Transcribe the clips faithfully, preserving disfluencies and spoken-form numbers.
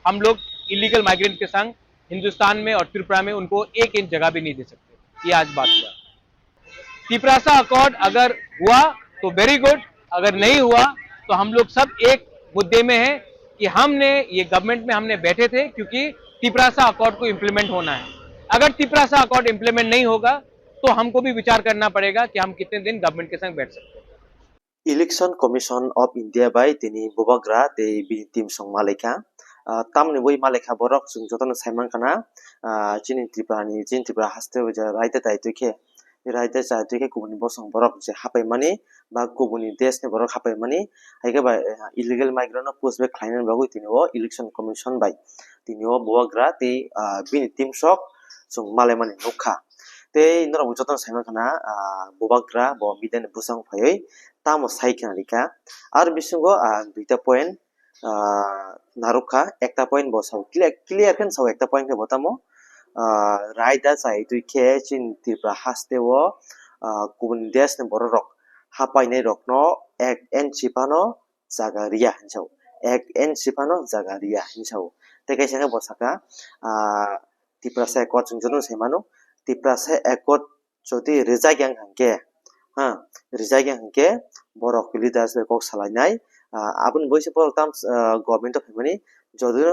हम लोग illegal migrant के संग हिंदुस्तान में और त्रिपुरा में उनको एक इंच जगह भी नहीं दे सकते। ये आज बात हुआ। तिपरासा अकॉर्ड अगर हुआ तो वेरी गुड, अगर नहीं हुआ तो हम लोग सब एक मुद्दे में हैं कि हमने ये गवर्नमेंट में हमने बैठे थे क्योंकि तिपरासा अकॉर्ड को इम्प्लीमेंट होना है। अगर तिपरासा अकॉर्ड इम्प्लीमेंट नहीं होगा तो हमको भी विचार करना पड़ेगा कि हम कितने दिन गवर्नमेंट के संग बैठ सकते हैं। Election Commission of India bai tini bubagra tei bini team song malaikha. Ah, tamni bui malaikha borok chwng jotono saimankha na, ah, chini Tripura ni, chini Tripura haste o je raida tai twi khe, raida chai twi khe kubuni bosong borok je hapaimani ba kubuni desh ni borok hapaimani, hai khe ba, eh, illegal migrant no push back khlainani bagwi tini o Election Commission bai tini o bubagra tei, ah, bini team sok chwng malaimani nukha. Tei norok bo jotono saimankha na, ah, bubagra bo media ni bwskango phaiwi tamo sai khna rikha. Aro bisingo, ah, duita point, ah, narwkha, ekta point bo sao clear, clear khe sao ekta point khe bo tamo, ah, raida chai twi khe chini Tripura haste o, ah, kubun desh ni borok rok hapainai rokno ek inch phano jaga riya hinwi sao, ek inch phano jaga riya hinwi sao. Tei kaisa khe bo saka, ah, Tiprasa Accord chwng jotono sai mano, Tiprasa Accord jodi rijak yang hwnkhe, ha, rijak yang hwnkhe borok leaders bai kok salainai, ah, aboni bagwi se borok tam, ah, government o phaimani, jodi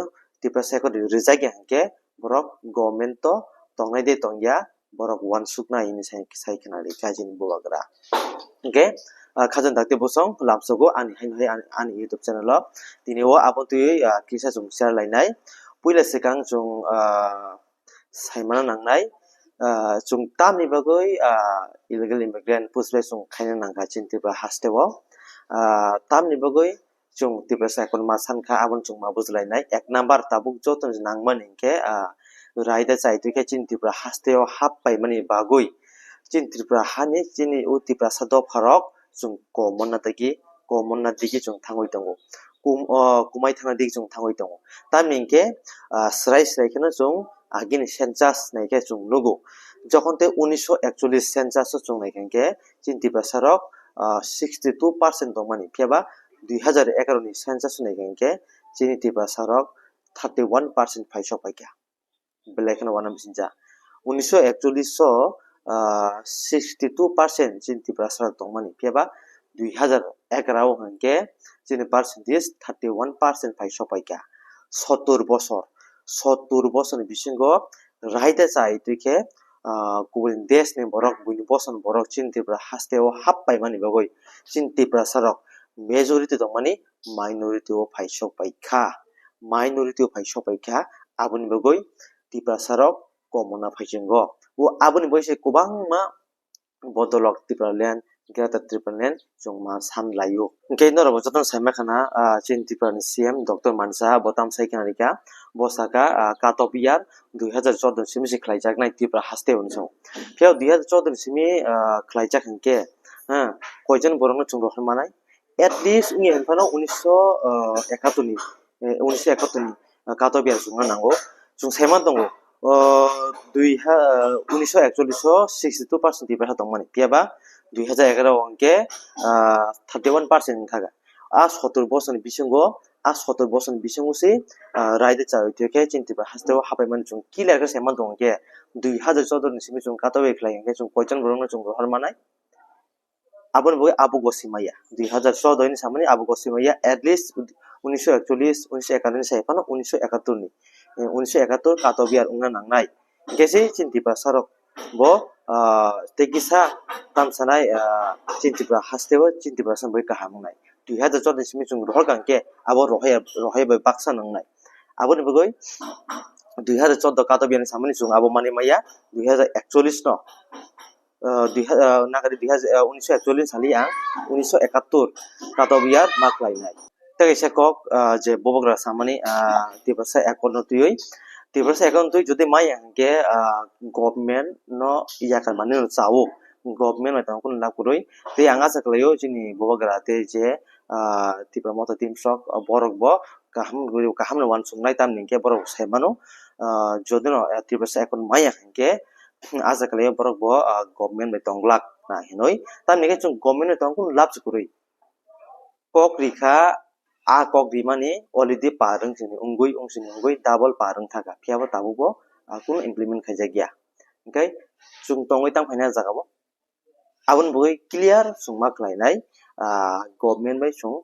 Tiprasa Accord rijak yang hwnkhe borok government o tongnai de tongya, borok uansuknai hinwi sai, sai khna rikha chini bubagra. Hwnkhe, ah, khajang dakti bosong lamsogo ani hai hai ani, ani YouTube channel o. Tini o abo twi, ah, kisa chwng share lainai. Puila swkang chwng, ah, saimano nangnai, ah, chwng tamni bagwi, ah, illegal immigrant push back chwng khaina nangkha chini Tripura haste o. Ah, tamni bagwi chwng Tiprasa Accord ma sankha, abono chwng ma bujlainai. Ek number tabuk joto nangmani hinkhe, ah, raida chai twi khe chini Tripura haste o hap paimani bagwi chini Tripura hani chini o Tiprasa dopha rok chwng komorna digi, komorna digi chwng thangwi tongo. Kum-, o, kumai thangna digi chwng thangwi tongo. Tamni hinkhe, ah, swrai swrai kheno chwng agini census nai khe chwng nugo. Jokhon tei unisho ekchollish census o chwng nai khe hinkhe chini Tiprasa rok, ah, sixty two percent tongmani, phiya ba dui hazar egaroh ni census nai khe hinkhe chini Tiprasa rok thirty one percent phaisok paikha. Belai kheno uanama bisingcha. Unisho ekchollish o, ah, sixty two percent chini Tiprasa rok tongmani, phiya ba dui hazar egaroh o hinkhe chini percentage thirty one percent phaisok paikha. Sottor bosor, sottor bosor ni bisingo raida chai twi khe, ah, kubun desh ni borok, buini bosong borok chini Tripura haste o hap paimani bagwi chini Tiprasa rok majority tongmani minority o phaisok paikha, minority o phaisok paikha, aboni bagwi Tiprasa rok komorna phaisingo. O aboni bagwi se kwbangma bodolok Tipraland, Greater Tipraland chwng ma san laio. Hinkhe norok bo jotono sai mankha na, ah, chini Tripura ni C M Doctor Mani Saha bo tam sai khna rikha, bo saka, ah, cut off year dui hazar chordo simi se khlaijaknai Tripura haste hinwi sao. Phiya dui hazar chordo ni simi, ah, khlaijak hinkhe, ha, koijon borokno chwng rohor manai? At least wngya hinphano unisho ekattor ni, eh, unisho ekattor ni, ah, cut off year chwngna nango. Chwng saiman tongo, o, dui ha, unisho ekchollish o sixty two percent Tiprasa tongmani, phiya ba dui hazar egaroh o hinkhe, ah, thirty one percent wngkha. A sottor bosor ni bisingo, a sottor bosor ni bisingo se, ah, raida chawi twi khe chini Tripura haste o hapaimani chwng clear khe saiman tongo khe, dui hazar chordo ni simi chwng cut off year khlai hinkhe chwng koijon borokno chwng rohor manai? Aboni bagwi abo gosi maya. Dui hazar chordo ni samani abo gosi maya, at least unisho ekchollish, unisho ekattor ni sai phano unisho ekattor ni, eh, unisho ekattor cut off year wngna nangnai. Hinkhe se chini Tiprasa rok bo, ah, tei kisa tamsanai, ah, chini Tripura haste o chini Tiprasa bagwi kaham wngnai. Dui hazar chordo ni simi chwng rohor kha hinkhe abo rohor ya, rohor ya bai baksa nangnai. Aboni bagwi dui hazar chordo cut off year ni samani chwng abo manwi maya, dui hazar ekchollish no, ah, dui ha-, ah, nagari dui hazar, ah, unisho ekchollish sali ang unisho ekattor cut off year ma khlainai. Tei kaisa kok, ah, je bubagra samani, ah, Tiprasa Accord no twiwi, Tiprasa Accord no twi jodi maya hinkhe, ah, government no yakar manwi no chao, government bai tongkhe lab kwrwi. Tei ang acha khlaio chini bubagra tei je, ah, Tipra Motha Team sok, ah, borok bo kaham, kaham no uansuknai, tamni hinkhe borok sai mano, ah, jodi no, ah, Tiprasa Accord maya hinkhe, acha khlaio borok bo, ah, government bai tong glak na hinwi. Tamni hinkhe chwng government bai tongkhe lab kwrwi. Kok rikha a kok rimani already parwng chini wngwi, wng chini wngwi double parwng thaka, phiya bo tabuk bo, ah, kunu implement khaijak ya. Hwnkhe chwng tongwi tang phaina jaga o. Aboni bagwi clear chwng ma khlainai, ah, government bai chwng,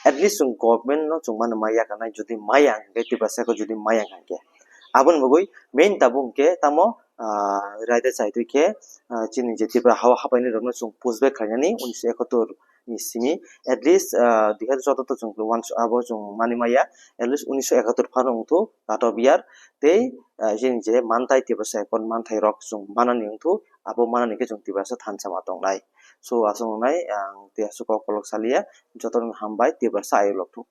at least chwng government no chwng mano ma yakarnai, jodi maya hwnkhe Tiprasa khe jodi maya hwnkhe. Aboni bagwi main tabuk hwnkhe tamo, ah, raida chaitwi khe, ah, chini je Tripura hao hapaini rokno chwng push back khlainani unisho ekattor ni simi, at least, ah, dui hajar choudatta chwng once abo chwng mani maya, at least unisho ekattor phano wngthu cut off year, tei, ah, chini je manthai Tiprasa Accord manthai rok chwng manani wngthu, abo manani khe chwng Tiprasa thansa ma tongnai. So, aswk wngnai, ang tei aswk kok kolok saliya, jotono hambai, Tiprasa ayuk lokthung.